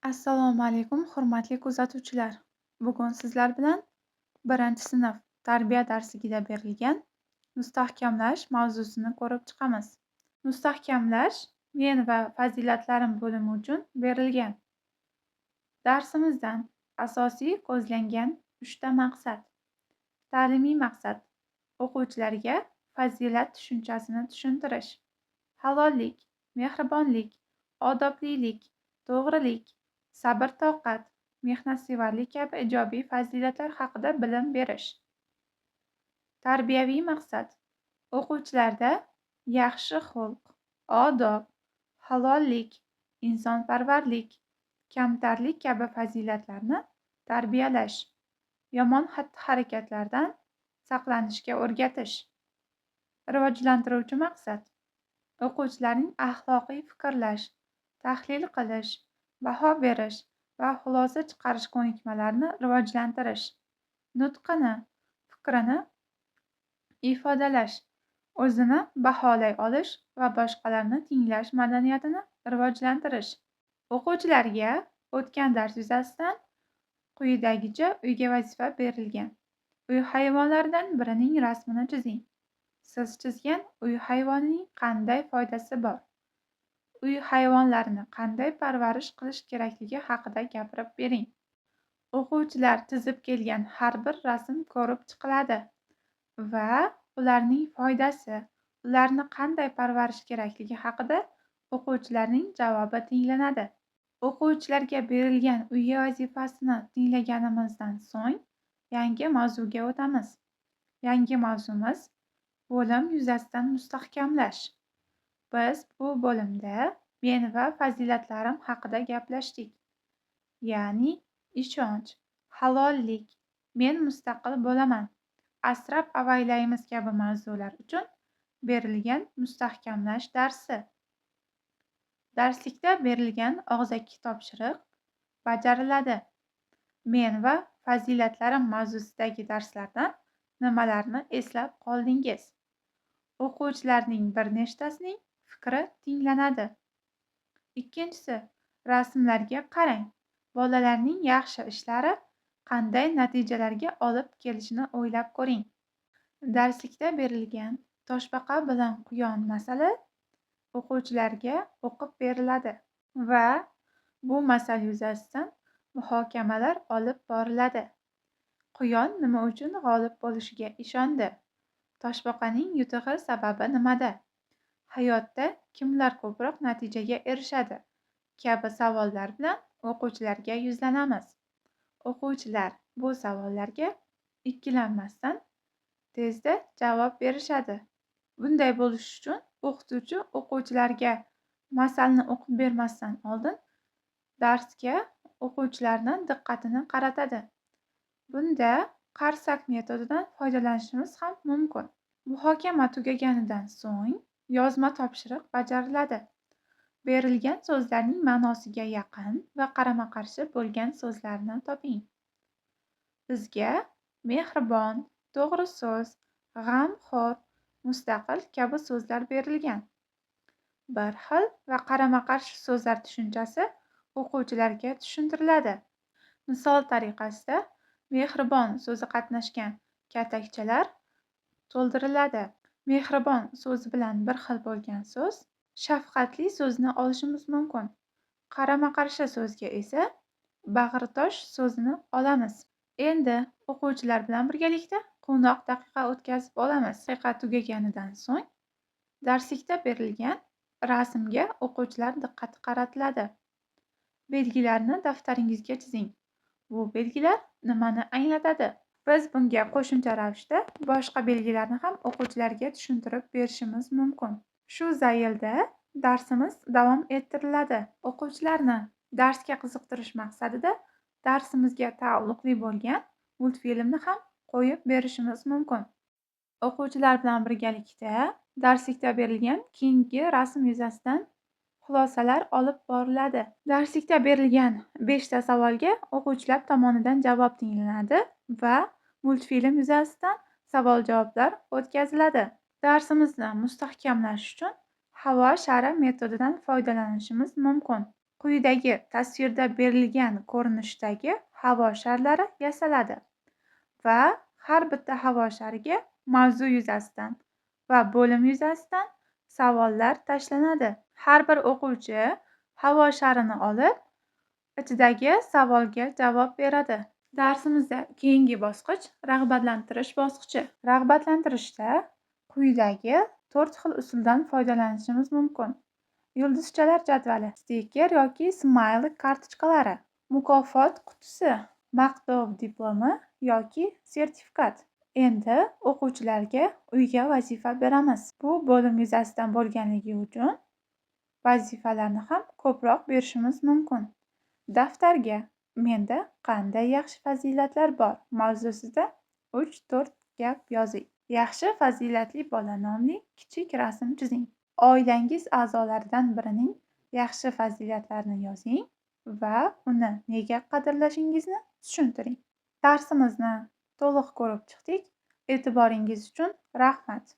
Assalomu alaykum, hurmatli kuzatuvchilar. Bugun sizlar bilan 1-sinf tarbiya darsligida berilgan mustahkamlash mavzusini ko'rib chiqamiz. Mustahkamlash men va fazilatlarim bo'limi uchun berilgan. Darsimizdan asosiy ko'zlangan 3 ta maqsad. Ta'limiy maqsad: o'quvchilarga fazilat tushunchasini tushuntirish, halollik, mehribonlik, odoblilik, to'g'rilik, sabr-toqat, mehnatsevarlik kabi ijobiy fazilatlar haqida bilim berish. Tarbiyaviy maqsad: o'quvchilarda yaxshi xulq, odob, halollik, insonparvarlik, kamtarlik kabi fazilatlarni tarbiyalash, yomon xatti-harakatlardan saqlanishga o'rgatish. Rivojlantiruvchi maqsad: o'quvchilarning axloqiy fikrlash, tahlil qilish, baho berish va xulosa chiqarish ko'nikmalarini rivojlantirish, nutqini, fikrini ifodalash, o'zini baholay olish va boshqalarni tinglash madaniyatini rivojlantirish. O'quvchilarga o'tgan dars yuzasidan quyidagicha uyga vazifa berilgan. Uy hayvonlaridan birining rasmini chizing. Siz chizgan uy hayvonining qanday foydasi bor? Uy hayvonlarini qanday parvarish qilish kerakligi haqida gapirib bering. O'quvchilar chizib kelgan har bir rasm ko'rib chiqiladi va ularning foydasi, ularni qanday parvarish kerakligi haqida o'quvchilarning javobi tinglanadi. O'quvchilarga berilgan uyga vazifasini tinglaganimizdan so'ng yangi mavzuga o'tamiz. Yangi mavzumiz bo'lim yuzasidan mustahkamlash. Biz bu bo'limda men va fazilatlarim haqida gaplashdik. Ya'ni ishonch, halollik, men mustaqil bo'laman, asrab avaylaymiz kabi mavzular uchun berilgan mustahkamlash darsi. Darslikda berilgan og'zaki topshiriq bajariladi. Men va fazilatlarim mavzusidagi darslardan nimalarni eslab qoldingiz? O'quvchilarning bir nechtasining fikri tinglanadi. Ikkinchisi, rasmlarga qarang. Bolalarning yaxshi ishlari qanday natijalarga olib kelishini o'ylab ko'ring. Darslikda berilgan toshbaqa bilan quyon masali o'quvchilarga o'qib beriladi va bu masal yuzasidan muhokamalar olib boriladi. Quyon nima uchun g'olib bo'lishiga ishondi? Toshbaqaning yutug'i sababi nimada? Hayotda kimlar ko'proq natijaga erishadi? Kabi savollar bilan o'quvchilarga yuzlanamiz. O'quvchilar bu savollarga ikkilanmasdan tezda javob berishadi. Bunday bo'lishi uchun o'qituvchi o'quvchilarga masalni o'qib bermasdan oldin darsga o'quvchilarni diqqatini qaratadi. Bunda qarsak metodidan foydalanishimiz ham mumkin. Muhokama tugaganidan so'ng yozma topshiriq bajariladi. Berilgan so'zlarning ma'nosiga yaqin va qarama-qarshi bo'lgan so'zlarni toping. Bizga mehribon, to'g'ri so'z, g'amxo'r, mustaqil kabi so'zlar berilgan. Bir xil va qarama-qarshi so'zlar tushunchasi o'quvchilarga tushuntiriladi. Misol tariqasida mehribon so'zi qatnashgan katakchalar to'ldiriladi. Mehribon so'zi bilan bir xil bo'lgan so'z shafqatli so'zini olishimiz mumkin. Qarama-qarshi so'zga esa bag'ritosh so'zini olamiz. Endi o'quvchilar bilan birgalikda quvnoq daqiqa o'tkazib olamiz. Daqiqa tugaganidan so'ng darslikda berilgan rasmga o'quvchilar diqqati qaratiladi. Belgilarni daftaringizga chizing. Bu belgilar nimani anglatadi? Biz bunga qo'shimcha ravishda boshqa belgilarni ham o'quvchilarga tushuntirib berishimiz mumkin. Shu zaylda darsimiz davom ettiriladi. O'quvchilarni darsga qiziqtirish maqsadida darsimizga taalluqli bo'lgan multfilmni ham qo'yib berishimiz mumkin. O'quvchilar bilan birgalikda darslikda berilgan keyingi rasm yuzasidan xulosalar olib boriladi. Darslikda berilgan 5 ta savolga o'quvchilar tomonidan javob tinglanadi va multfilm yuzasidan savol-javoblar o'tkaziladi. Darsimizni mustahkamlash uchun havo shari metodidan foydalanishimiz mumkin. Quyidagi tasvirda berilgan ko'rinishdagi havo sharlari yasaladi va har bitta havo shariga mavzu yuzasidan va bo'lim yuzasidan savollar tashlanadi. Har bir o'quvchi havo sharini olib, ichidagi savolga javob beradi. Darsimizda keyingi bosqich rag'batlantirish bosqichi. Rag'batlantirishda quyidagi 4 xil usuldan foydalanishimiz mumkin. Yulduzchalar jadvali, stiker yoki smayli kartochkalari, mukofot qutisi, maqtov diplomi yoki sertifikat. Endi o'quvchilarga uyga vazifa beramiz. Bu bo'lim yuzasidan bo'lganligi uchun vazifalarni ham ko'proq berishimiz mumkin. Daftarga "Menda qanday yaxshi fazilatlar bor" mavzusida 3-4 gap yozing. Yaxshi fazilatli bola nomli kichik rasm chizing. Oilangiz a'zolaridan birining yaxshi fazilatlarini yozing va uni nega qadrlashingizni tushuntiring. Darsimizni to'liq ko'rib chiqdik. E'tiboringiz uchun rahmat.